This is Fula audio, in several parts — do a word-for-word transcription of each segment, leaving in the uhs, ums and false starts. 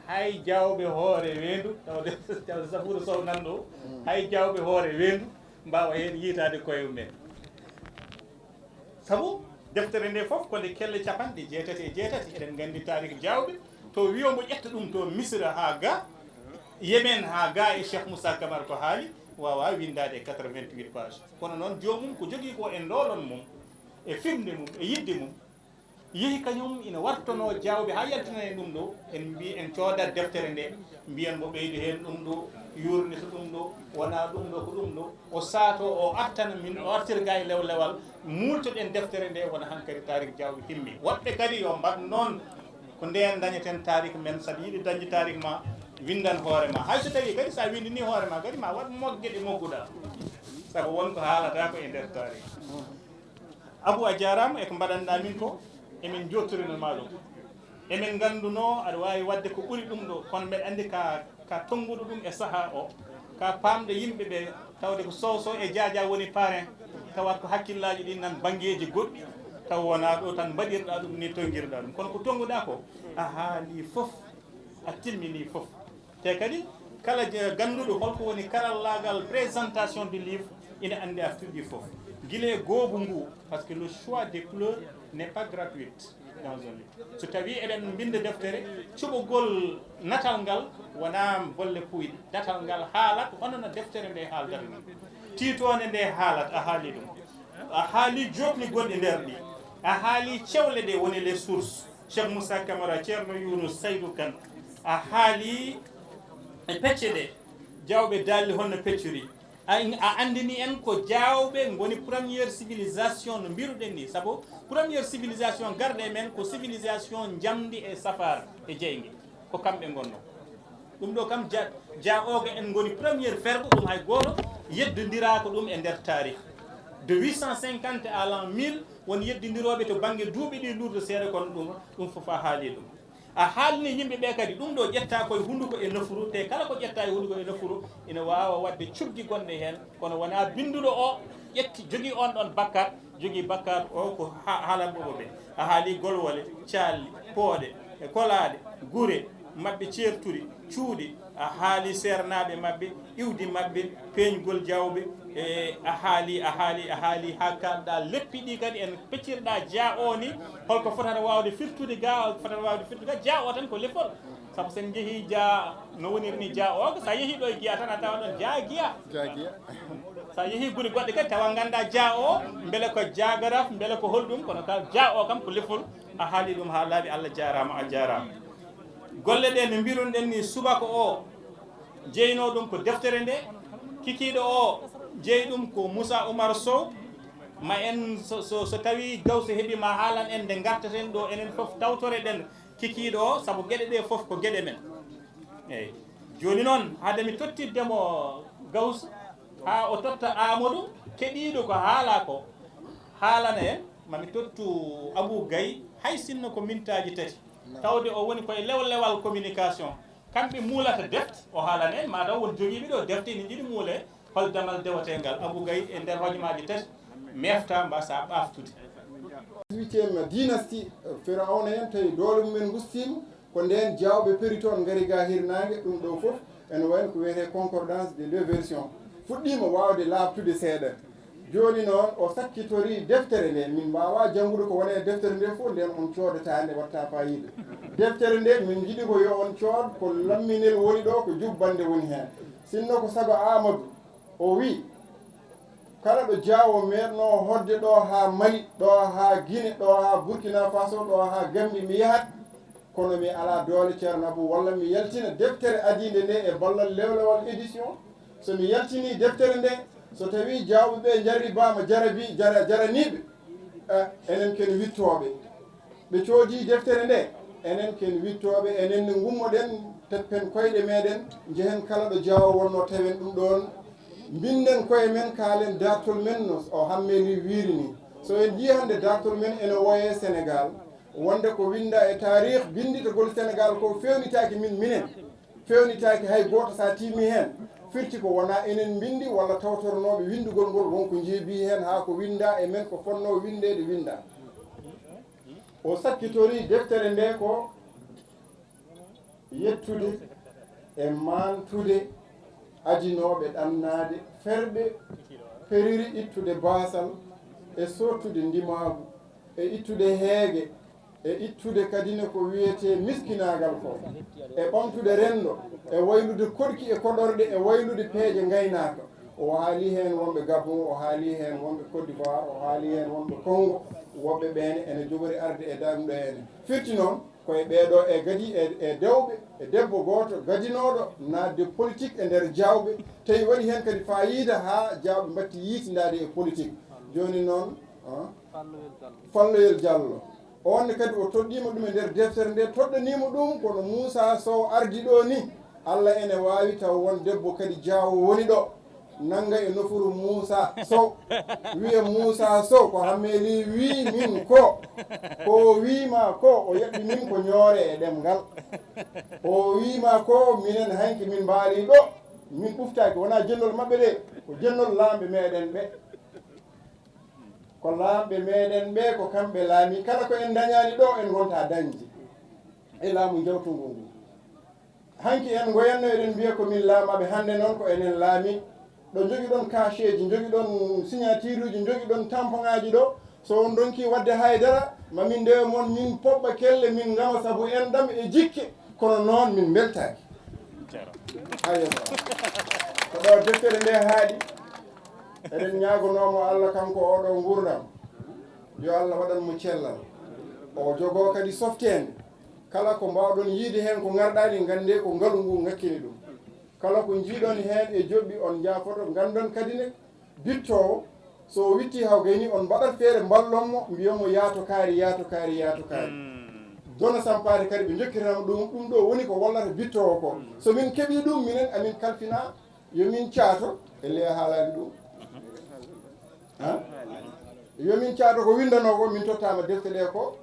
Hay jawɓe hoore weendu, tawde, tawde Sabuudu Sow nan ɗo, hay jawɓe hoore weendu mbaawa heen yiytaade koye mumen. Sabu deftere nde fof ko nde kelle capanɗe jeetati e jeetati. Eɗen nganndi tarik jawɓe, to wiyo mbo ƴetta ɗum to Misira haa ga, Yemen haa ga e Cheikh Moussa Camara ko haali, waawa winndaade e quatre-vingt-huit page. Kono noon joomum ko jogii ko e ndoolon mum, e firnde mum, e yiɗde mum, yehi kañum ina wartonoo jawɓe haa yaltina en ɗum ɗo, en mbi en coodat deftere nde, mbiyen mbo ɓeydu heen ɗum ɗo, yurnita ɗum ɗo, wona ɗum ɗo, ko ɗum ɗo. O saato, o artana min, o artira ga e lewlewal, muultoɗen deftere nde, wona hankadi tarik jawɓe himmi. Woɗɓe kadi yo mbaɗ noon, ko ndeen dañeten tarik men, saɗa yiɗi dañde tarik ma, winndan hoore ma. Hay so tawii kadi so a winndinii hoore ma kadi ma waɗ mogge ɗe mogguɗa. Sabu won ko haalata ko e nder tarik. Abou, a jaaraama e ko mbaɗanɗaa min ko, emin njottorino ma ɗum. Emin nganndunoo aɗa waawi waɗde ko ɓuri ɗum ɗo, kono mbeɗa anndi ka, ka tonnguɗo ɗum e sahaa o, ka paamde yimɓe ɓe, tawde ko Sow Sow e Jaaja woni parrain, tawat ko hakkillaaji ɗin nan banngeeji goɗɗi, taw wonaa ɗo tan mbaɗirɗaa ɗum ni, tonnguirɗaa ɗum. Kono ko tonnguɗaa ko, a haalii fof, a timminii fof. Te kadi, kala je-, gannduɗo holko woni karallaagal présentation du livre, ina anndi artuuji fof. Gila e goobu ngu, parce que le choix des couleurs n'est pas gratuit dans un livre. So tawii eɗen mbinnda deftere, cuɓogol natal ngal wonaa bolle puuyɗe. Natal ngal haalat hono no deftere nde haaldata ni. Tiitoonde nde haalat, a haali ɗum. A haali jookli gonɗi nder ɗi. A haali cewle ɗe woni les sources. Cheikh Moussa Camara, Ceerno Younouss, Saydou Kane. A haali e pecce ɗe, jawɓe daalli honno peccori. A, a anndini en ko jawɓe ngoni première civilisation no mbiruɗen ni. Sabu première civilisation garɗo e men ko civilisation njamndi e safaara e jeynge. Ko kamɓe ngonno. Ɗum ɗo kam ja-, ja oga en ngoni première fergo, ɗum hay gooto yeddondiraako ɗum e nder taarih. De huit cent cinquante à l'an mille, won yeddondirooɓe to bannge duuɓi ɗi luurdo seeɗa, kono ɗum, ɗum fof a haali ɗum. A haalni yimɓe ɓe kadi, ɗum ɗo ƴetta koye hunnduko e nafuru, te kala ko ƴetta e hunnduko e nafuru, ina waawa waɗde cuggi gonɗe heen, kono wonaa binnduɗo o ƴetti, jogii on ɗon bakkat, jogii bakkat o ko ha-, haalanɓe ɓe. A haali golwole, caalli, pooɗe, e kolaaɗe, gure maɓɓe ceertuɗi, cuuɗi, a haali seernaaɓe maɓɓe, iwdi maɓɓe, peeñgol jawɓe, e a haali, a haali, a haali haa kaalɗa leppi ɗi kadi en peccirɗa ja o ni, holko fotata waawde firtude ga, holko fotata waawde firtude ga, ja o tan ko lefol. Sabu sen njehii ja no woniri ni ja o, ko sa yehii ɗo e Giya tan a tawa ɗon ja Giya. Ja Giya. Sa yehii guri goɗɗe kadi tawa ngannda ja o, mbele ko jagaraf, mbele ko holɗum, kono ka ja o kam ko lefol. A haali ɗum haa laaɓi, Allah jaaraama, a jaaraama. Golle ɗe no mbiruɗen ni subaka o, jeynoo ɗum ko deftere nde, kikiiɗo o jeyi ɗum ko Moussa Oumar Sow. Ma en so, so, so tawii Gawsu heɓii ma haalan en nde ngartaten ɗo, enen fof tawtoreɗen kikiiɗo o, sabu geɗe ɗe fof ko geɗe men. Eeyi. Jooni noon, hade mi tottidde mo Gawsu, haa o totta Amadou, keɗiiɗo ko haalaa ko, haalana en, ma mi tottu Abou Gaye, hay sinno ko mintaaji tati. Tawde o woni koye lewlewal communication. Kamɓe muulata defte, o haalana en, ma taw won jogiiɓe ɗo defte ina njiɗi muule, hol damal deweteengal. Abou Gaye, e nder hojomaaji tati, meefta mba sa ɓaaftude. Huitième dynastie, Firawna en tawi doole mumen ngustiima, ko ndeen jawɓe peri toon ngari ga hirnaange, ɗum ɗo fof ene wayi no ko wiyetee concordance des deux versions. Fuɗɗiima waawde laaɓtude seeɗa. Jooni noon, o sakkitorii deftere nde. Min mbaawaa janngude ko woni e deftere nde fof, ndeen on coodataa nde, waɗtaa faayiida. Deftere nde, min njiɗi ko yo on cood, ko lamminel woni ɗo, ko jubbannde woni heen. Sinno ko sago Aamadu, o wii, kala ɗo jaawo meeɗnoo hoɗde ɗo haa Mali, ɗo haa Gine, ɗo haa Burkina Faso, ɗo haa Gambi, mi yahat, kono mi alaa doole Ceerno Abou, walla mi yaltina deftere adiinde nde e ballal Lewlewal Édition. So mi yaltinii deftere nde, so tawii jaawɓe ɓe njarribaama jarabi-, jara-, jaraniiɓe, eh, enen ken wittooɓe. Ɓe coodii deftere nde, enen ken wittooɓe, enen ne ngummoɗen, teppen koyɗe meɗen, njehen kala ɗo jaawo wonnoo, tawen ɗum ɗoon, mbinden koye men, kaalen daartol men no o Hammee ni wiiri ni. So en njii hannde daartol men ene wooyee Senegaal, wonde ko winnda e taarih binnditagol Senegaal ko feewnitaaki min, minen. Feewnitaaki hay gooto, so a tiimii heen, firti ko wonaa enen mbinndi walla tawtornooɓe winndugol ngol, won ko njeebii heen haa ko winndaa e men, ko fotnoo winndeede winndaa. O sakkitorii deftere nde ko Yettude e maantude adinooɓe ɗannaade ferɓe periri ittude baasal e soottude ndimaagu e ittude heege e ittude kadi ne ko wiyetee miskinaagal ko e ɓamtude renndo e waylude koɗki e koɗorɗe e waylude peeje ngaynaaka. O haali heen wonɓe Gabon, o haali heen wonɓe Côte d'Ivoire, o haali heen wonɓe Congo, woɓɓe ɓeene ene jogori arde e darnde ene. Firti noon, ko e ɓeeɗo e gadi e, e dewɓe, e debbo gooto gadinooɗo naatde politique e nder Jaawɓe, tawi waɗi heen kadi faayiida haa Jaawɓe mbatti yiitindaade e politique. Jooni noon, ah, Falloyel Jallo, oon ne kadi o toɗɗiima ɗum e nder deftere nde, toɗɗaniima ɗum kono Muusaa Sow ardi ɗo ni, Alla ene waawi taw won debbo kadi Jaawo woni ɗo. Nannga e nofuru Muusaa Sow, wiya Muusaa Sow ko Hammeeli wii min ko, ko o wii ma ko, o yaɓɓi min ko Ñoore e ɗemngal. O wii ma ko minen hanki min mbaali ɗo, min ɓuftaaki, wonaa jennol maɓɓe de, ko jennol laamɓe meeɗen ɓe. Ko laamɓe meeɗen ɓe, ko kamɓe laami, kala ko en ndañaani ɗo, en ngonta dañde e laamu jawtungu ngu. Hanki en ngoyanno eɗen mbiya ko min laamaaɓe, hannde noon ko enen laami. Ɗo njogiɗon kaseeji, njogiɗon signatureji, njogiɗon tampoŋaaji ɗo. So on ndonki waɗde haydara, ma min ndewe mon, min poɓɓa kelle, min ngama sabu enɗam e jikke. Kono noon min mbeltaaki. Ayo. Ko ɗo deftere nde haaɗi. Eɗen ñaagonoo mo Allah kanko oɗo nguurndam. Yo Allah waɗan mo cellal. O jogoo kadi softeende. Kala ko mbaawɗon yiide heen ko ngarɗaani, nganndee ko ngalu ngu ngakkini ɗum. Kala ko njiiɗon heen e joɓɓi, on njaafoto, nganndon kadi ne bittoowo, so o wittii haw gayni, on mbaɗat feere mballon mo, mbiyon mo, "Yaato kaari, yaato kaari, yaato kaari." Dona sampaade kadi ɓe njokkitanama ɗum, ɗum ɗo woni ko wallata bittoowo ko. So min keɓii ɗum, minen amin kalfina, yo min caato, e leya haalaani ɗum. Han? Yo min caato ko winndanoo ko, min tottaama defte ɗe ko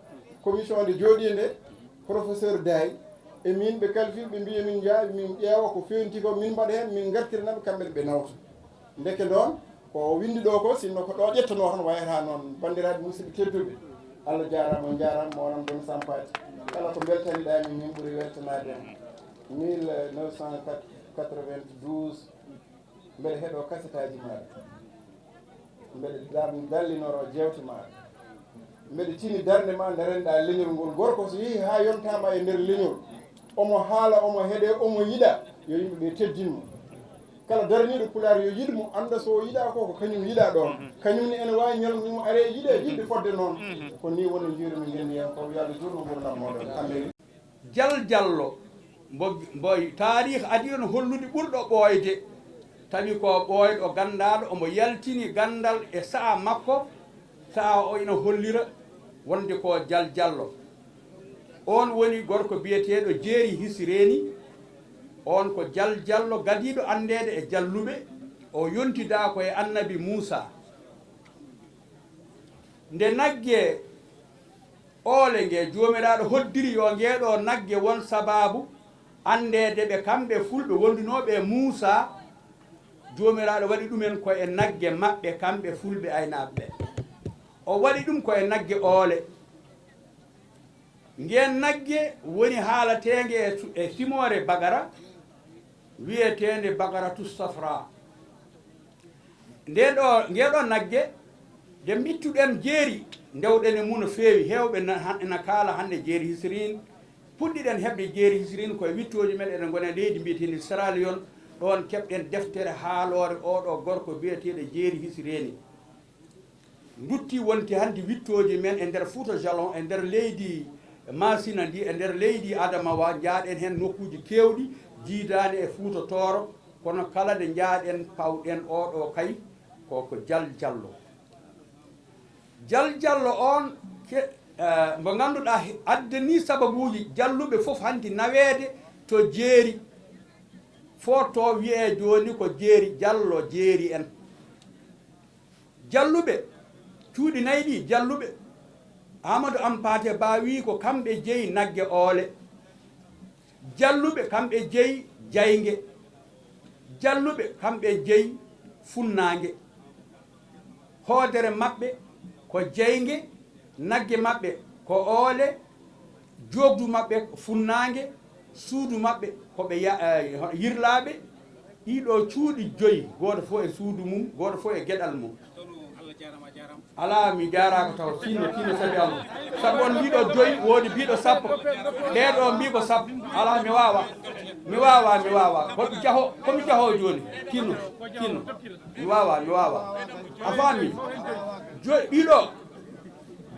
commission nde jooɗii nde, professeur Day, e min ɓe kalfii, ɓe mbiya min njaha, min ƴeewa ko feewti ko, min mbaɗa heen, min ngartira ɓe, kamɓe ɓe nawta. Ndeke ɗoon, ko o winndi ɗo ko, sinno ko ɗo ƴettanoo tan wayata noon. Banndiraaɓe musidɓe tedduɓe, Allah jaaraama, on njaaraama, mo onon ɗon sampaade. Kala ko mbeltaniɗaa min, min ɓuri weltanaade en. Mille neuf cent quatre-vingt-douze, mbeɗa heɗoo kasetaaji maaɗa. Mbeɗa dar-, dallinoro jeewte maaɗa. Mbeɗa tini darnde ma, ndarenɗaa leñol ngol. Gorko so yehi haa yontaama e nder leñol, omo haala, omo heɗe, omo yiɗa, yo yimɓe ɓe teddin mo. Kala daraniiɗo Pulaar yo yiɗ mo, annda so o yiɗaa ko, ko kañum yiɗaa ɗoon. Kañum ne ene waawi ñalngu mum are yiɗe, yiɗde fodde noon. Ko nii woni njiiru-mi ngenndiyankooɓe, yo Allah juutnu nguurndam mooɗon. Amin. Jal Jallo, mbo, mbo taariik adii ɗon hollude ɓurɗo ɓooyde, tawi ko ɓooyɗo ganndaaɗo, omo yaltini ganndal e sa'a makko, sa'a o ina hollira wonde ko Jal Jallo. Oon woni gorko biyeteeɗo Jeeri Hisreeni, oon ko Jal Jallo gadiiɗo anndeede e Jalluɓe, o yontidaa ko e Annabi Muusaa. Nde nagge oole nge Joomiraaɗo hoddiri yo ngeeɗo nagge won sabaabu anndeede ɓe kamɓe fulɓe wondunooɓe e Muusaa, Joomiraaɗo waɗi ɗumen ko e nagge maɓɓe kamɓe fulɓe aynaaɓe ɓe. O waɗi ɗum ko e nagge oole. Ngeen nagge woni haalateenge e su-, e simoore bagara, wiyeteende Bagaratu Safra. Ndeen ɗo, ngee ɗo nagge, nde mbittuɗen jeeri, ndewɗen e mum no feewi. Heewɓe na, han-, ina kaala hannde jeeri Hisriin. Puɗɗiɗen heɓde jeeri Hisriin ko e wittooji men, eɗen ngona e leydi mbiyeteendi Sierra Leone. Ɗoon keɓɗen deftere haaloore oo ɗo gorko biyeteeɗo Jeeri Hisreeni. Ndutti wonti hannde wittooji men e nder Fuuta Jalon, e nder leydi Maasina ndi, e nder leydi Adamawa, njaaɗen heen nokkuuji keewɗi, jiidaani e Fuuta Tooro, kono kala nde njaaɗen, pawɗen oo ɗo kay, ko, ko Jal Jallo. Jal Jallo oon, ke-, eh, mbo ngannduɗaa he-, addanii sababuuji Jalluɓe fof hanti naweede to Jeeri, fo to wiyee jooni ko Jeeri Jallo, Jeeri en. Jalluɓe, cuuɗi nayi ɗi, Jalluɓe, Aamadu Hampaate Baa wii ko kamɓe jeyi nagge oole. Jalluɓe, kamɓe jeyi jaynge. Jalluɓe, kamɓe jeyi funnaange. Hoodere maɓɓe ko jaynge, nagge maɓɓe ko oole, jookdu maɓɓe ko funnaange, Suudu maɓɓe ko ɓe ya- eh, yirlaaɓe. Ɗiɗo cuuɗi joyi, gooto fof e suudu mum, gooto fof e geɗal mum. Alaa, mi jaaraaka taw, tinno, tinno, sabi Allah. Sabu on mbiɗo joyi, woodi mbiɗo sappo. Ɓee ɗo mbii ko sappo. Alaa, mi waawa. Mi waawa, mi waawa. Ko mi jaho, ko mi jaho jooni. Tinno, tinno. Mi waawa, mi waawa. A faami? Joyi, ɗiɗo.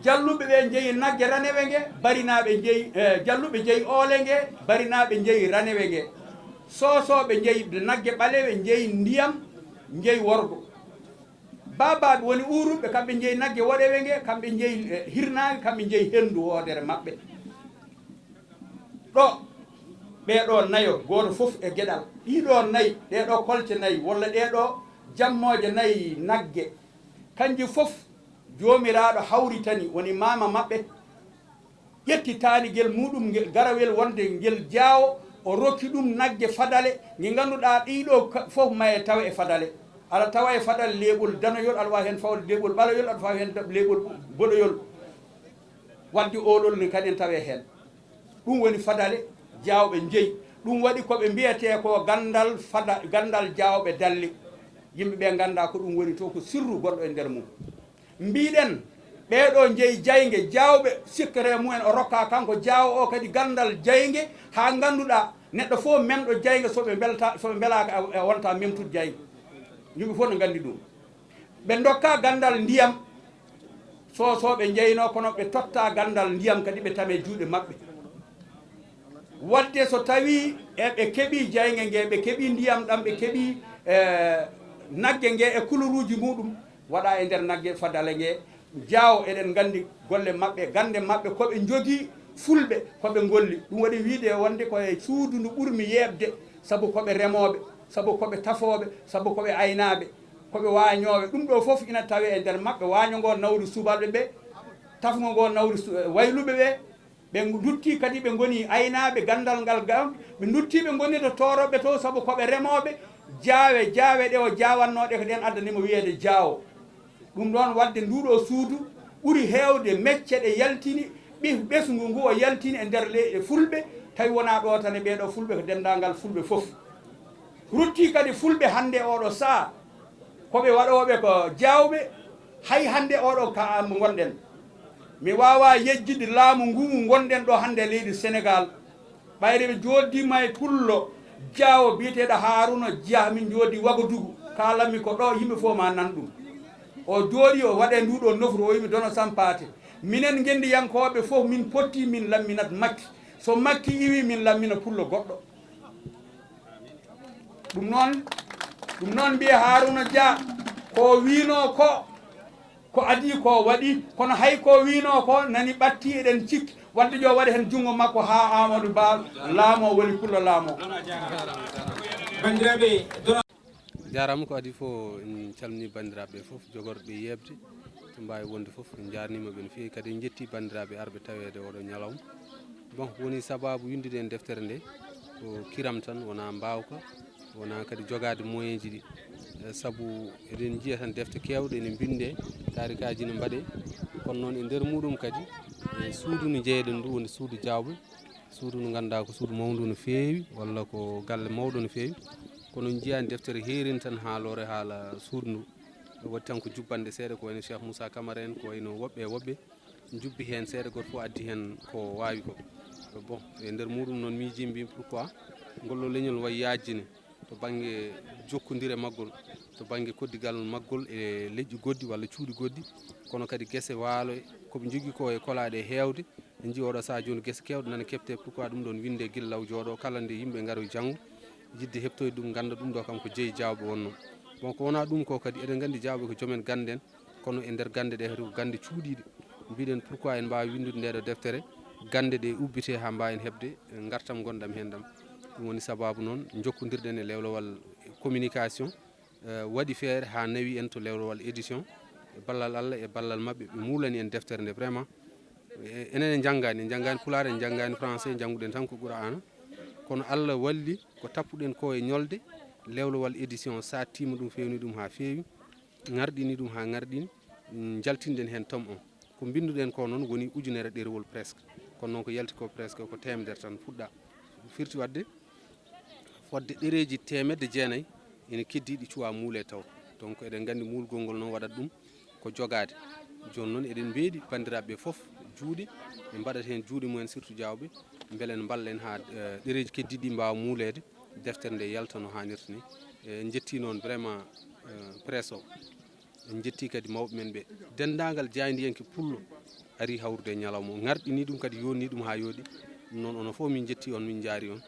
Jalluɓe ɓe njeyi nagge ranewe nge, barinaaɓe njeyi, eh, jalluɓe njeyi oole nge, barinaaɓe njeyi ranewe nge. Soosooɓe njeyi nagge ɓalewe, njeyi ndiyam, njeyi worgo. Baabaaɓe woni uuruɓe, kamɓe njeyi nagge woɗewe nge, kamɓe njeyi, eh, hirnaange, kamɓe njeyi henndu woodere maɓɓe. Ɗo, ɓee ɗo nayo, gooto fof e geɗal. Ɗii ɗo nayi, ɗee ɗo kolce nayi, walla ɗee ɗo jammooje nayi nagge, kanji fof Joomiraaɗo hawritani, woni maama maɓɓe, ƴetti taanigel muuɗum ngel, garawel wonde ngel jaawo, o rokki ɗum nagge fadale, nge ngannduɗaa ɗii ɗo ka-, fof maye tawa e fadale. Aɗa tawa e fadale leeɓol danoyol, aɗa waawi heen fawde leeɓol ɓaloyol, aɗa waawi heen dab-, leeɓol boɗoyol. Wadde oɗol ne kadi en tawe heen. Ɗum woni fadale jaawɓe njeyi. Ɗum waɗi ko ɓe mbiyetee ko ganndal fada-, ganndal jaawɓe dalle. Yimɓe ɓe nganndaa ko ɗum woni to, ko sirru gonɗo e nder mum. Mbiɗen, ɓee ɗo njeyi jaynge, jaawɓe sikkere mumen o rokka kanko jaawo o kadi ganndal jaynge haa ngannduɗaa neɗɗo fof memɗo jaynge so ɓe mbelta, so ɓe mbelaaka a, a wonta memtude jaynge. Yimɓe fof no nganndi ɗum. Ɓe ndokka ganndal ndiyam, soosooɓe njeynoo, kono ɓe totta ganndal ndiyam kadi ɓe tame juuɗe maɓɓe. Wadde so tawii e ɓe keɓii jaynge nge, ɓe keɓii ndiyam ɗam, ɓe keɓii, eh, nagge nge e kuluruuji muuɗum, waɗa e nder nagge fadale nge, jaawo, eɗen nganndi golle maɓɓe, gannde maɓɓe, ko ɓe njogii fulɓe, ko ɓe ngolli. Ɗum waɗi wiyde wonde ko e suudu ndu ɓurmi yeeɓde, sabu ko ɓe remooɓe, sabu ko ɓe tafooɓe, sabu ko ɓe aynaaɓe, ko ɓe waañooɓe. Ɗum ɗo fof ina tawee e nder maɓɓe. Waaño ngo nawri subalɓe ɓe, tafngo ngo nawri su-, wayluɓe ɓe. Ɓe nduttii kadi, ɓe ngoni aynaaɓe ganndal ngal, gam ɓe nduttii, ɓe ngoni to tooroɓe to, sabu ko ɓe remooɓe. Jaawe, jaawe ɗe o jaawannooɗe ko ɗen addanimo wiyeede jaawo. Ɗum ɗoon waɗde nduuɗo suudu ɓuri heewde mecce ɗe yaltini, ɓe-, ɓesngu ngu o yaltini e nder leyɗe fulɓe, tawi wonaa ɗo tan e ɓee ɗo fulɓe, ko denndaangal fulɓe fof. Ruttii kadi fulɓe hannde oɗo saha, ko ɓe waɗooɓe ko jaawɓe, hay hannde oɗo ka mo ngonɗen. Mi waawaa yejjitde laamu ngu ngonɗen ɗo hannde e leydi Senegaal. Ɓayde ɓe jooɗdiima e pullo jaawo biyeteeɗo Haaruna Jah, min njooɗdi Wagadugu, kaalammi ko ɗo yimɓe fof ma nan ɗum. O jooɗii, o waɗe nduɗo nofru, o wiimi Dono Sampaate. Minen ngenndiyankooɓe fof min potti, min lamminat Makki. So Makki iwi, min lammina pullo goɗɗo. Ɗum noon, ɗum noon mbiye Haaruna Jah, ko wiinoo ko, ko adii ko waɗi, kono hay ko wiinoo ko nani ɓatti, eɗen cikki wadde yo waɗe heen junngo makko haa Amadou Ba laamoo, woni pullo laamoo. Banndiraaɓe, Jaaraama ko adii fof, en calminii banndiraaɓe ɓe fof, jogorɓe yeeɓde to mbaawi wonde fof, en njaarniima ɓe no feewi, kadi en njettii banndiraaɓe arɓe taweede oɗo ñalawma. Bon, woni sabaabu winndude en deftere nde, ko kiram tan, wonaa mbaawka, wonaa kadi jogaade moyenji ɗi. Eh, sabu eɗen njiya tan defte keewɗe ene mbinndee, taarikaaji ne mbaɗee, kono noon e nder muuɗum kadi, e suudu ndu njeyeɗen ndu, woni suudu jaawɓe, suudu ndu ngannduɗaa ko suudu mawndu no feewi, walla ko galle mawɗo no feewi, kono en njiyaani deftere heerin tan haaloore haala suudu ndu. Waɗi tan ko jubbanɗe seeɗa, ko wayno Cheikh Moussa Camara en, ko wayno woɓɓe e woɓɓe njubbi heen seeɗa, gooto fof addi heen ko waawi ko. Bon, e nder muuɗum noon miijii mbiimi pourquoi ngol ɗo leñol wayi yaajde ni to bannge jokkondire maggol, to bannge koddigal maggol e leƴƴi goɗɗi walla cuuɗi goɗɗi, kono kadi gese waalo, ko ɓe njogii ko e kolaaɗe heewde. En njii oɗo sahaa jooni gese keewɗe nana keɓtee, pourquoi ɗum ɗoon winndee gila law jooɗoo, kala nde yimɓe ngaroyi janngo, yiɗde heɓtoyde ɗum, ngannda ɗum ɗo kam ko jeyi jaawɓe wonnoo. Bon, ko wonaa ɗum ko kadi, eɗen nganndi jaawɓe ko joom en gannde en, kono e nder gannde ɗe kadi ko gannde cuuɗiiɗe. Mbiɗen pourquoi en mbaawa winndude ndee ɗo deftere, gannde ɗe ubbitee haa mbaawen heɓde ngartam ngonɗam heen ɗam. Ɗum woni sabaabu noon njokkondirɗen e lewlewal communication, eh, waɗi feere haa nawi en to lewlewal édition, e ballal Allah e ballal maɓɓe, ɓe muulani en deftere nde vraiment. E-, enen en njanngaani, en njanngaani pulaar, en njanngaani français, njannguɗen tan ko Qur'aana. Kono Allah walli ko tappuɗen ko e ñolde, lewlewal édition saattiima ɗum, feewni ɗum haa feewi, ŋarɗini ɗum haa ŋarɗini, njaltinɗen heen tome o. Ko mbinnduɗen ko noon woni ujunere ɗerewol presque. Kono noon ko yalti ko presque ko teemedere tan fuɗɗaa. Firti waɗde fodde ɗereeji teemedde jeenayi ene keddiiɗi cuwaa muulee taw. Donc eɗen nganndi muulgol ngol noon waɗat ɗum ko jogaade. Jooni noon eɗen mbeeɗi banndiraaɓe ɓe fof juuɗe, ɓe mbaɗat heen juuɗe mumen, surtout Diawɓe, mbele en mballen haa, eh, ɗereeji keddiiɗi ɗi mbaawa muuleede, deftere nde yalta no haanirta ni. Eh, en njettii noon vraiment, eh, presse o. En njettii kadi mawɓe men ɓe. Denndaangal jaayndiyanke pullo ari hawrude e ñalawma o. Ŋarɗini ɗum kadi, yooɗni ɗum haa yooɗi. Ɗum noon, onon fof min njettii on, min njaari on.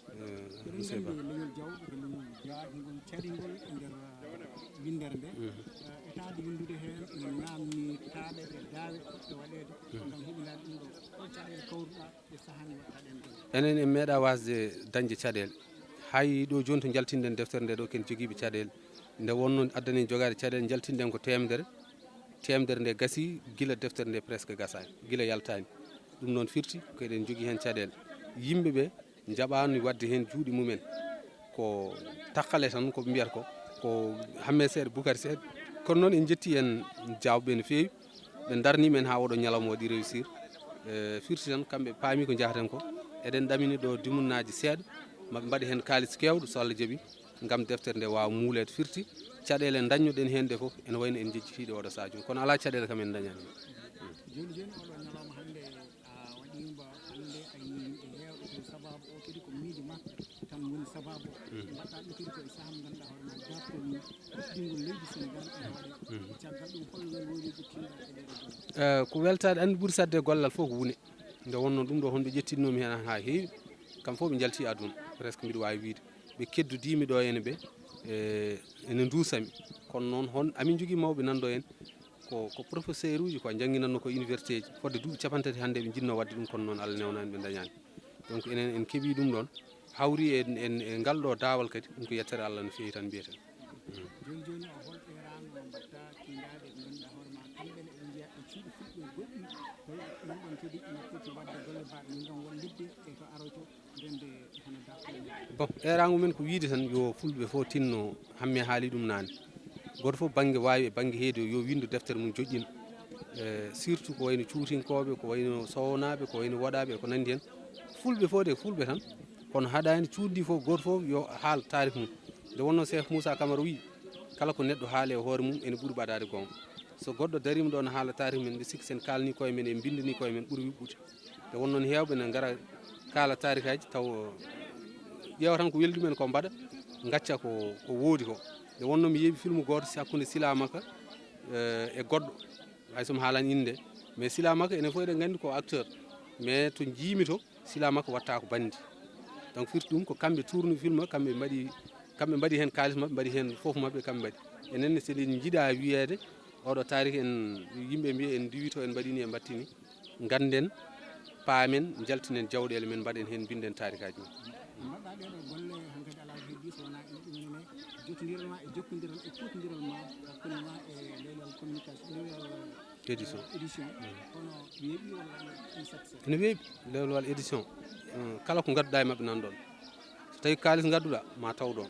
Eh, Eɗen monsieur Ba. Nganndi leñol Diawɓe ko leñol jaajngol, caɗingol e nder, ah, winndere nde. Mhm. Ah, etaade winndude heen ene naamnii taaɓe e daawe poɗɗe waɗeede. Mhm. Ngam heɓindaade ɗum ɗo, hol caɗeele kawruɗaa ɗe sahaani waɗata ɗeen golle? Enen en meeɗaa waasde dañde caɗeele. Hay ɗo jooni to njaltinɗen deftere nde ɗo, ken jogiiɓe caɗeele. Nde wonnoo addani en jogaade caɗeele, njaltinɗen ko teemedere. Teemedere nde gasii gila deftere nde presque gasaani, gila yaltaani. Ɗum noon firti ko eɗen njogii heen caɗeele. Yimɓe ɓe njaɓaani waɗde heen juuɗe mumen. Ko takkale tan, ko ɓe mbiyata ko, ko Hammee seeɗa, Bukari seeɗa. Kono noon en njettii en Diawɓe ɓe no feewi. Ɓe ndarnii men haa oɗo ñalawma waɗi réussir. E, firti tan, kamɓe paami ko njahaten ko. Eɗen ɗamini ɗo dumunnaaji seeɗa, maɓe mbaɗi heen kaalis keewɗo, so Allah jaɓi, ngam deftere nde waawa muuleede. Firti, caɗeele ndañnoɗen heen ɗe fof, ene wayno en njejjitii ɗe oɗo sahaa jooni. Kono alaa caɗeele kam en ndañaani. Jooni jooni, oɗo ñalawma hannde, a waɗiima hannde, a yii yimɓe heewɓe, ko sabaabu o kadi ko miijo ma tan woni sabaabu o. Mm. Mbaɗɗaa ɗum kadi ko e sahaa mo ngannduɗaa hoore ma, dartol mum, ɓoɗɗingol leydi Senegaal ene waɗee. Mm. Caggal ɗum, hol welwelooji tinɗaa e ɗee ɗoo golle? Eh, ko weltaade, anndi ɓuri saɗde e gollal fof ko wune. Nde wonnoo ɗum ɗo, honɓe ƴettinnoomi heen haa heewi, kam fof ɓe njaltii aduna, presque mbiɗa waawi wiyde. Ɓe keddodiimi ɗo ene ɓe, eh, ene nduusami. Kono noon, hon, amin njogii mawɓe nan ɗo en, ko, ko professeur uji, ko njannginatnoo ko université ji. Fodde duuɓi capanɗe tati hannde ɓe njiɗnoo waɗde ɗum, kono noon Allah newnaani, ɓe ndañaani. Donc enen en keɓii ɗum ɗoon, hawri e, en, e ngal ɗo daawal kadi, ɗum ko yettere Allah no feewi tan mbiyeten. Mm. Jooni jooni o, hol eeraango mo mbaɗtaa tiindaaɓe ɓe ngannduɗaa hoore ma, kamɓe ne eɓe njeyaa e cuuɗi fulɓe goɗɗi, tawi ɗum ɗoon kadi ina poti waɗde golle baɗe mum ngam wallitde e ko aroytoo, rende e hono dartol mum? Bon, eeraango men ko wiyde tan yo fulɓe fof tinno, Hammee haalii ɗum naane. Gooto fof bannge waawi e bannge heedi o, yo winndu deftere mum joƴƴina. E, surtout ko wayno cuutinkooɓe, ko wayno sownaaɓe, ko wayno woɗaaɓe e ko nanndi heen. Fulɓe fof de, fulɓe tan. Kono haɗaani cuuɗi ɗi fof, gooto fof yo haal taarih mum. Nde wonnoo Cheikh Moussa Camara wiyi, kala ko neɗɗo haali e hoore mum ene ɓuri ɓadaade goonga. So goɗɗo dariima ɗo ne haala taarih men, mbiɗa sikki so en kaalnii koye men, en mbinndanii koye men, ɓuri yuɓɓude. Nde wonnoo noon heewɓe ne ngara kaala taarihaaji taw ƴeewa tan ko weli ɗumen ko mbaɗa, ngacca ko, ko woodi ko. Nde wonnoo mi yeeɓi film gooto si hakkunde Sila Maka, eh, e goɗɗo, hay so mi haalaani innde, mais Sila Maka enen fof eɗen nganndi ko acteur, mais to njiimi to, Sila Maka watta ko bandi. Donc firti ɗum ko kamɓe tourni film, kamɓe mbaɗi, kamɓe mbaɗi heen kaalis maɓɓe, mbaɗi heen fof maɓɓe, kamɓe mbaɗi. Enen ne, so eɗen njiɗa wiyeede, oɗo taarih en, yimɓe mbiya en ndiwi to, en mbaɗini, en mbattini. Ngannden, paamen, njaltinen jawɗeele men, mbaɗen heen, mbinden taarikaaji men. Mbaɗɗaa ɗee ɗoo golle hankadi alaa ko heddii so wonaa ene ɗum ene jotondiral ma e jokkondiral e kuutondiral ma hakkunde ma e leelal communication, leelal Édition. Édition. Mm. Kono weeɓi walla ene saɗi saɗi? Ene weeɓi. Lewlewal édition, eh, kala ko ngadduɗaa e maɓɓe nan ɗoon. So tawii kaalis ngadduɗaa, ma taw ɗoon.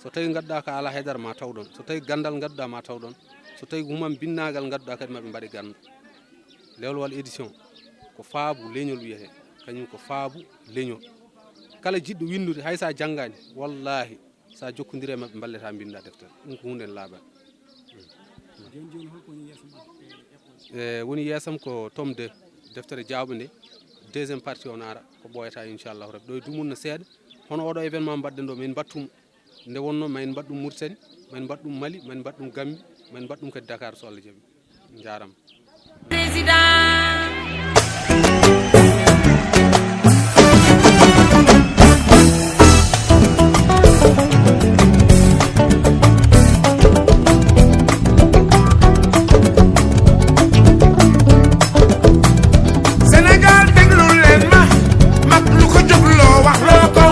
So tawii ngadduɗaa ko alaa haydara, ma taw ɗoon. So tawii ganndal ngadduɗaa, ma taw ɗoon. So tawii ko humam binnaagal ngadduɗaa kadi, maɓe mbaɗe ganndal. Lewlewal édition ko faabu leñol wiyetee, kañum ko faabu leñol. Kala jiɗɗo winndude, hay so a janngaani, wallaahi, so a jokkondirii e maɓɓe, mballetaa mbinndaa deftere. Ɗum ko huunde ne laaɓaani. Jooni jooni, hol ko woni yeeso ma e eɓɓoore? E, woni yeesam ko tome deux, deftere Jaawɓe nde, deuxième partie o naara, ko ɓooyataa, inchallahu rabbi. Ɗo e dumunna seeɗa, hono oɗo événement mbaɗɗen ɗo, min mbaɗtu mo. Nde wonnoo, ma en mbaɗ ɗum Mauritanie, ma en mbaɗ ɗum Mali, ma en mbaɗ ɗum Gambie, ma en mbaɗ ɗum kadi Dakar, so Allah jaɓi. Njaaraama. Président. Sénégal, déglu leen ma, mag lu ko jógloo, wax loo ko.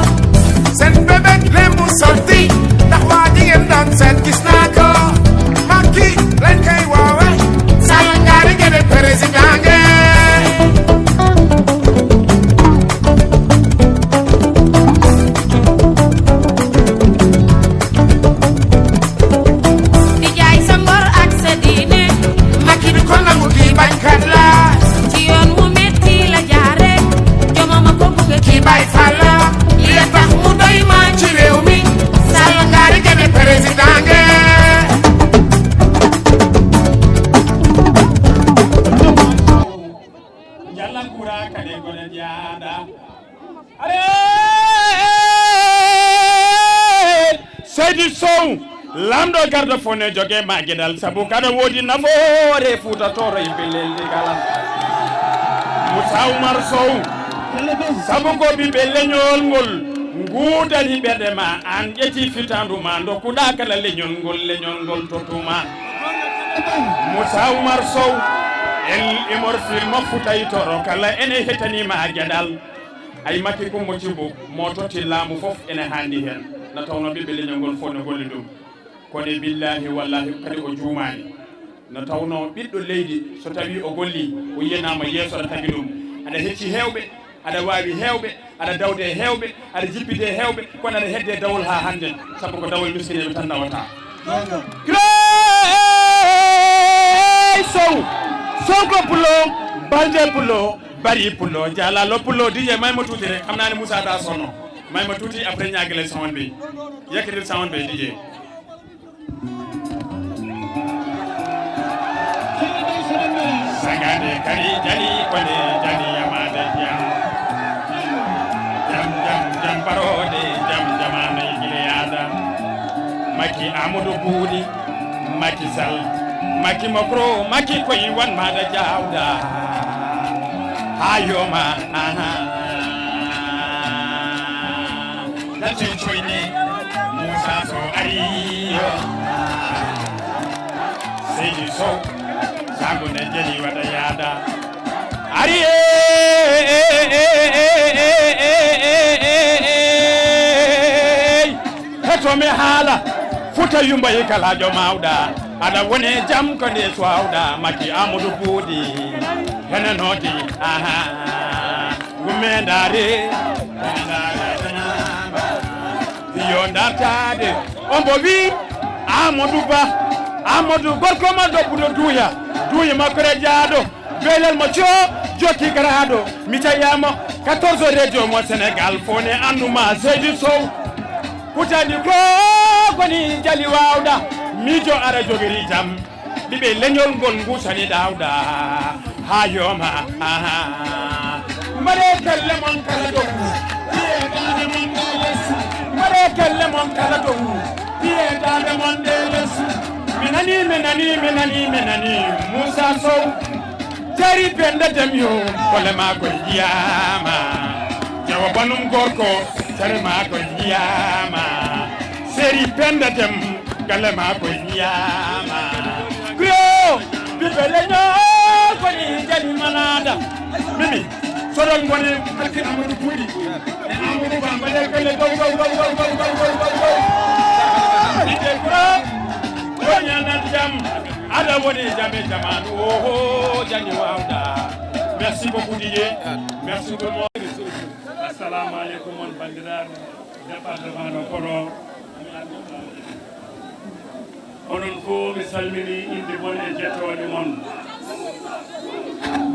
Seen bébét leen mu sotti, ndax waa ji ngeen doon seet gis naa ko. Macky lañ koy woowe, Sall ngaari gëne président nge. Seydi Sow, laamɗo garda fone joge ma geɗal, sabu kaɗa woodi nafoore Fuuta Tooro yimɓe leydi kala. Moussa Oumar Sow, sabu ko ɓiɓɓe leñol ngol nguudani ɓerɗe ma, an ƴetti fitandu ma, dokkuɗa kala leñol ngol, leñol ngol tottuma. Moussa Oumar Sow, el imor film Fuuta Tooro kala ene hetanima geɗal. Ay Makki Kumba Cubbu mo totti laamu fof ene haandi heen. No tawnoo ɓiɓɓe leñol ngol fof no golli ɗum. Kono e billaahi wallaahi kadi o juumaani. No tawnoo ɓiɗɗo leydi so tawii o gollii, o yiyanaama yeeso aɗa tagi ɗum. Aɗa hecci heewɓe, aɗa waawi heewɓe, aɗa dawde e heewɓe, aɗa jippide e heewɓe, kono aɗa hedde dawol haa hannde, sabu ko dawol miskineeɓe tan nawata. Girey Sow, Sonko Pulo, Balde Pulo, Bari Pulo, Jalalo Pulo, D J may mo tuuti rek, xam naa ne Moussa daa sonn. May ma tuuti, après ñaagale sound bi. Yekkatil sound bi, D J. Sagade kadi jali kone jali yamade jam. Jam, jam, jam barode, jam, jamane gile yada. Makki Amadou Bouɗi, Makki Sall, Makki Macron, Makki koye wan maɗa jawda. Ha yoma, aha. Latin coyni Moussa Sow ari yo. Seydi Sow, sago ne jeli waɗa yaada. Ari e, e, e, heto mi haala. Futa yumba e kalajo mawɗa. Aɗa woni jam ko nde suwawɗa. Makki Amadou Bouɗi. Hene noti. Aha. Gummendare. Yo dartade. Ombo wi Amadou Ba, Amadou gorko ma debbuɗo duuya, duuya makko re jaaɗo, belal mo co jokki garaaɗo, mi tawiyama quatorze radio mo Sénégal fof ne anduma Seydi Sow. Kutani ko koni jali wawɗa, miijo ara jogiri jam. Ɓiɓɓe leñol ngol ngusani ɗawɗa ha yoma. Mbaɗe kelle mon kala dow, piye dande mon ɗe les. Mbaɗe kelle mon kala dow, piye dande mon ɗe les. Mi nani, mi nani, mi nani, mi nani Moussa Sow. Jari Penda Dem yo, kole ma ko yiyama. Jawa banum gorko, jari ma ko yiyama. Seri Penda Dem, galle ma ko yiyama. Kuyo, ɓiɓɓe leñol ko ni jani manada. Mimi, soɗon ngoni Makki Amadou Bouɗi. E Amadou Ba, mbaɗe kelle dow, dow, dow. Ɓiɓɓe kuro, ko ñanan jam. Aɗa woni jam e jamanu, oho, jani wawɗa. Merci beaucoup, D J. Merci tout le monde. Assalamu aleykum, on banndiraaɓe département de Podor. Onon fof mi salmini innde mon e jettoode mon.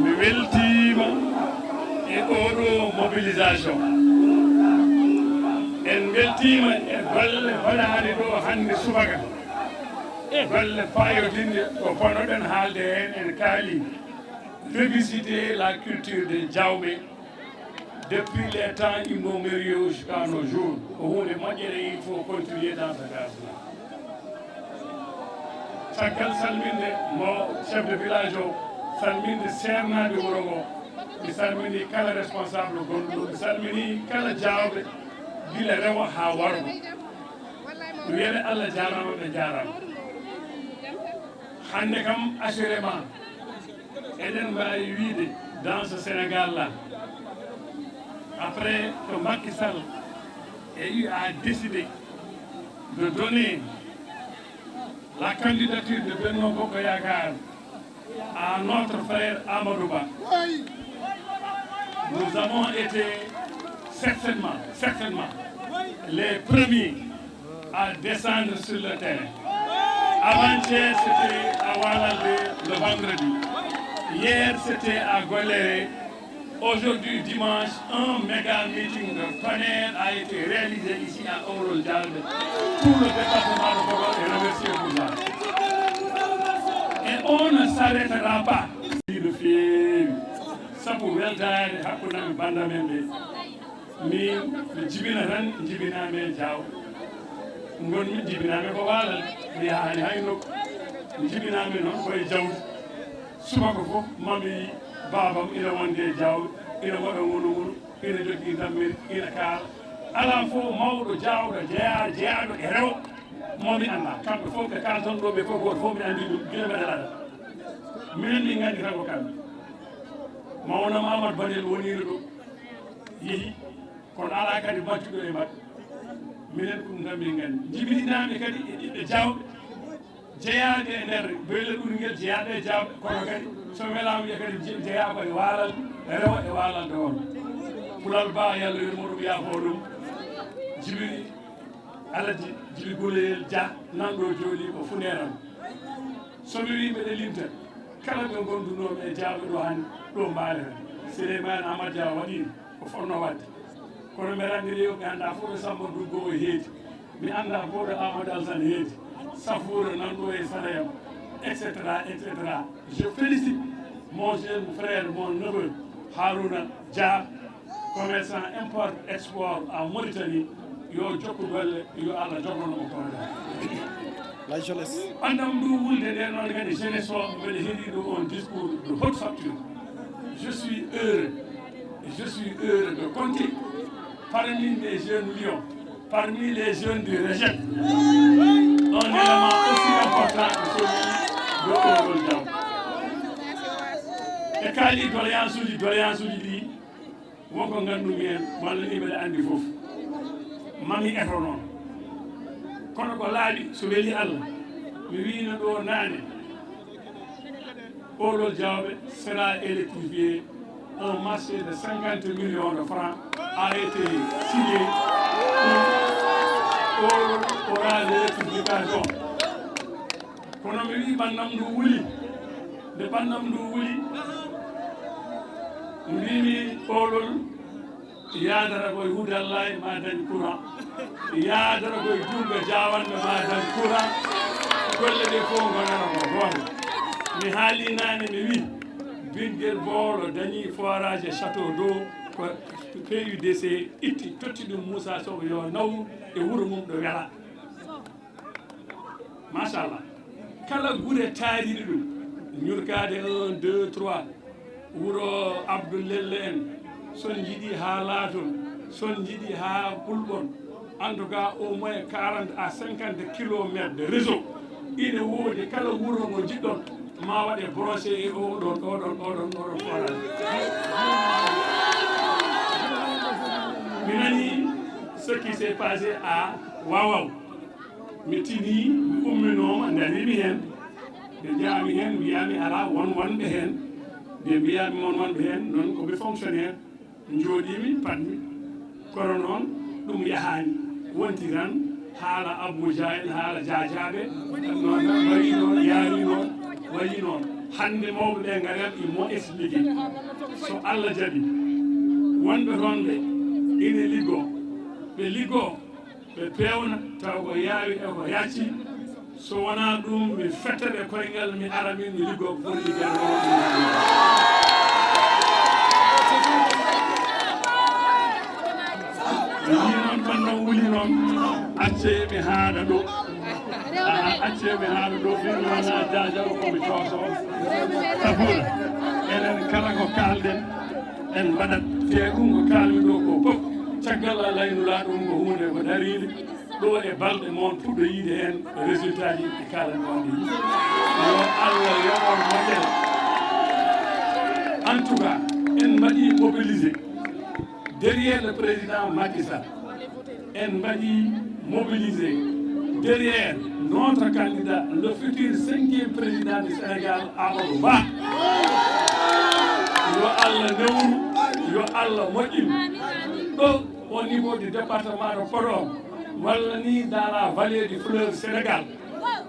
Mi weltiima e oɗo mobilisation. En mbeltiima e golle mbaɗaaɗe ɗo hannde subaka. Golle paayodinɗe ko ponnoɗen haalde heen, en kaali. Féliciter la culture des Diawɓe depuis les temps immémoriaux jusqu'à nos jours. Ko huunde moƴƴere, il faut continuer dans ce sens-là. Caggal salminde mo chef de village o, salminde seernaaɓe wuro ngo, mi salmini kala responsable gonɗo ɗo, mi salmini kala Diawɓe gila rewo haa wargo. Mi wiyata Allah jaaraama, ɓe njaaraama. Hannde kam, assurément, eɗen mbaawi wiyde dans ce Sénégal-là, après que Macky Sall ait eu à décider de donner la candidature de Benno Bokk Yaakaar à notre frère Amadou Ba, nous avons été certainement, certainement les premiers à descendre sur le terrain. Avant-hier, c'était à Walalde, le vendredi. Hier, c'était à Goléré. Aujourd'hui, dimanche, un méga meeting de tonnerre a été réalisé ici à Ouro Diallo. Tout le département de Podor est remercié pour ça. Et on ne s'arrêtera pas. No feewi. Sabu weltaare hakkunde am e bannda men ɓe. Min mi jibina tan, jibinaa men Diaw. Ngonmi jibinaami ko waalal, mi yahaani hay nokku. Mi jibinaami noon ko e jawdi. Subaka fof mami baabam ina wonde e jawdi, ina waɗa ngunu ngunu, ina jogii dammel, ina kaala. Alaa fof mawɗo jaawɗo jeyaa, jeyaaɗo e rewo mo mi anndaa. Kamɓe fof ɓe kaalton ɗo, ɓe fof gooto fof mi anndi ɗum, gila mbeɗa laɗa. Minen min nganndi tan ko kamɓe. Mawnam Amadou Banel woniino ɗo, yehi. Kono alaa kadi majjuɗo e maɓɓe. Minen ko ɗum tan min nganndi. Njibintinaa-mi kadi e ɓiɓɓe jaawɓe, jeyaaɓe e nder Beylel Ɓurngel, jeyaaɓe e jaawɓe, kono kadi so mi welaama wiya kadi je-, jeyaa ko e waalal rewo e waalal dowro. Pulal Ba, yo Allah yurmo ɗum, yaafoo ɗum, Jibiri Alaji, Jibi Guleyel Dia, nan ɗo jooɗii ko funeeram. So mi wii mbeɗa limta kala ɓe ngondunoomi e jaawɓe ɗo hannde, ɗo mbaale tan. Souleymane Amadou Dia waɗiino ko fotnoo waɗde. Kono mbeɗa anndi rewo mi anndaa fof ɗo Samba Nduggo o heedi. Mi anndaa fof ɗo Amadou Alassane heedi. Safuura nan ɗo e Sarayam, et cetera, et cetera. Je félicite mon jeune frère, mon neveu, Harouna Dia, commerçant import export en Mauritanie, yo jokku golle, yo Allah jokkono mo kawgal. La jeunesse. Ɓannam ndu wulde nde noon kadi jeunesse o, mbeɗa heɗii ɗo on discours de haute facture. Je suis heureux, je suis heureux de compter parmi les jeunes lions, parmi les jeunes du rejet, un élément aussi important que celui de Oulol Diaw. Ɓe kaali doléance uji, doléance uji ɗi, wonko nganndu-mi heen, walla ni mbeɗa anndi fof. Mami eto noon. Kono ko laaɓi, so weli Allah, mi wiino ɗo naane, Oulol Diawɓe sera électrifié. Un marché de cinquante millions de francs a été signé pour Oulol aura l'électrification. Kono mi wii ɓannam ndu wuli. Nde ɓannam ndu wuli, mbimi Oulol, yaadata koye Hudallay ma dañ courant, yaadata koye Juuga Jaawanɓe ma dañ courant, golle ɗe fof ngonana ko gooto. Mi haali naane, mi wii, Binguel Bowlo dañi forage e château d'eau, ko P U D C itti, totti ɗum Moussa Sow yo naw e wuro mum ɗo wela. Machallah. Kala gure taariɗe ɗum, Ñurkaade un, deux, trois, wuro Abdoul Lelle en, son njiɗi haa laaton, son njiɗi haa kulɓon, en tout cas au moins quarante à cinquante kilomètres de réseau ine woodi. Kala wuro ngo njiɗɗon, ma waɗe branché e oɗon, oɗon, oɗon, oɗon forage. Mi nani ce qui s'est passé à Wawaw. Mi tinii, mi umminooma, ndariimi heen. Ɓe njaami heen, mbiyaami alaa won wonɓe heen. Ɓe mbiyaami won wonɓe heen, noon ko ɓe fonctionnaire. Njooɗiimi, paɗmi. Kono noon, ɗum yahaani. Wonti tan haala Abuja en, haala Jaajaaɓe. Noon tan wayi noon, yaari noon, wayi noon. Hannde mawɓe ɓe ngariat, ils m'ont expliqué. So Allah jaɓi, wonɓe toon ɓe ine liggoo. Ɓe liggoo. Ɓe peewna taw ko yaawi e ko yaaccii. So wonaa ɗum, mi fetta ɓe koyngal, mi ara min, mi liggoo ko foti liggeede ko. Mi yii noon, kono noon wuli noon, accee mi haaɗa ɗo. Aa, accee mi haaɗa ɗo, min mi wonaa jaajawɗo, ko mi cooso. Sabuura, enen kala ko kaalɗen, en mbaɗat. Te ɗum ko kaalmi ɗo ko fof, caggal Allah e Nulaaɗo, ɗum ko huunde ko dariinde. Ɗo e balɗe mon puɗɗo yiide heen résultat ji ɗi kaalanmi on ɗi. Yo Allah yoɓ on moƴƴere. En tout cas, en mbaɗi mobilisé derrière le président Macky Sall. En mbaɗi mobilisé derrière notre candidat, le futur cinquième président du Sénégal, Amadou Ba. Yo Allah newnu, yo Allah moƴƴin. Ɗo au niveau du département de Podor, walla ni dans la vallée du fleuve Sénégal,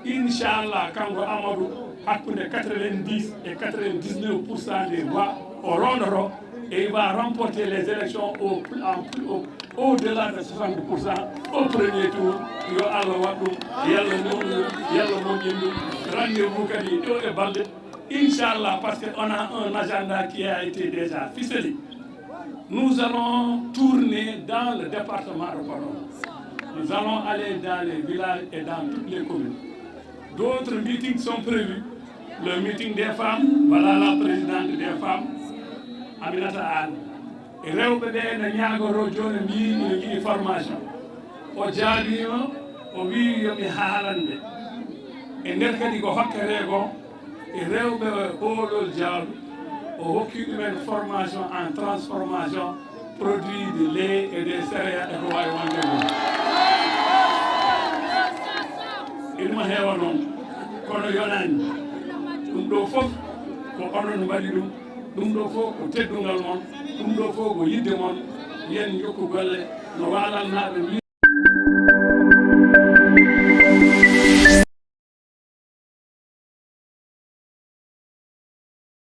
inchallah, kanko Amadou, hakkunde quatre-vingt-dix et quatre-vingt-dix-neuf pour cent des voix o rondoto, et il va remporter les élections au, en, au, au-delà de soixante pour cent au premier tour. Yo Allah waɗ ɗum, yo Allah newnu ɗum, yo Allah moƴƴin ɗum. Rendez-vous kadi ɗo e balɗe. Inchallah, parce qu'on a un agenda qui a été déjà ficelé. Nous allons tourner dans le département de Podor. Nous allons aller dans les villages et dans toutes les communes. D'autres meetings sont prévus. Le meeting des femmes, voilà la présidente des femmes, Aminata Anne. E rewɓe ɓe no ñaagoroo jooni, mbiyi ina njiɗi formation. O jaabiima, o wiyi yo mi haalande. E nder kadi ko hokketee ko e rewɓe oolol jaalu, o hokki ɗumen formation en transformation produit de lait et des céréales e ko waawi wonde ɗum. Ina mo heewa noon, kono yonaani. Ɗum ɗo fof ko onon mbaɗi ɗum. Ɗum ɗo fof ko teddungal mon. Ɗum ɗo fof ko yidde mon. Yen njokku golle no waalalnaaɓe mbi-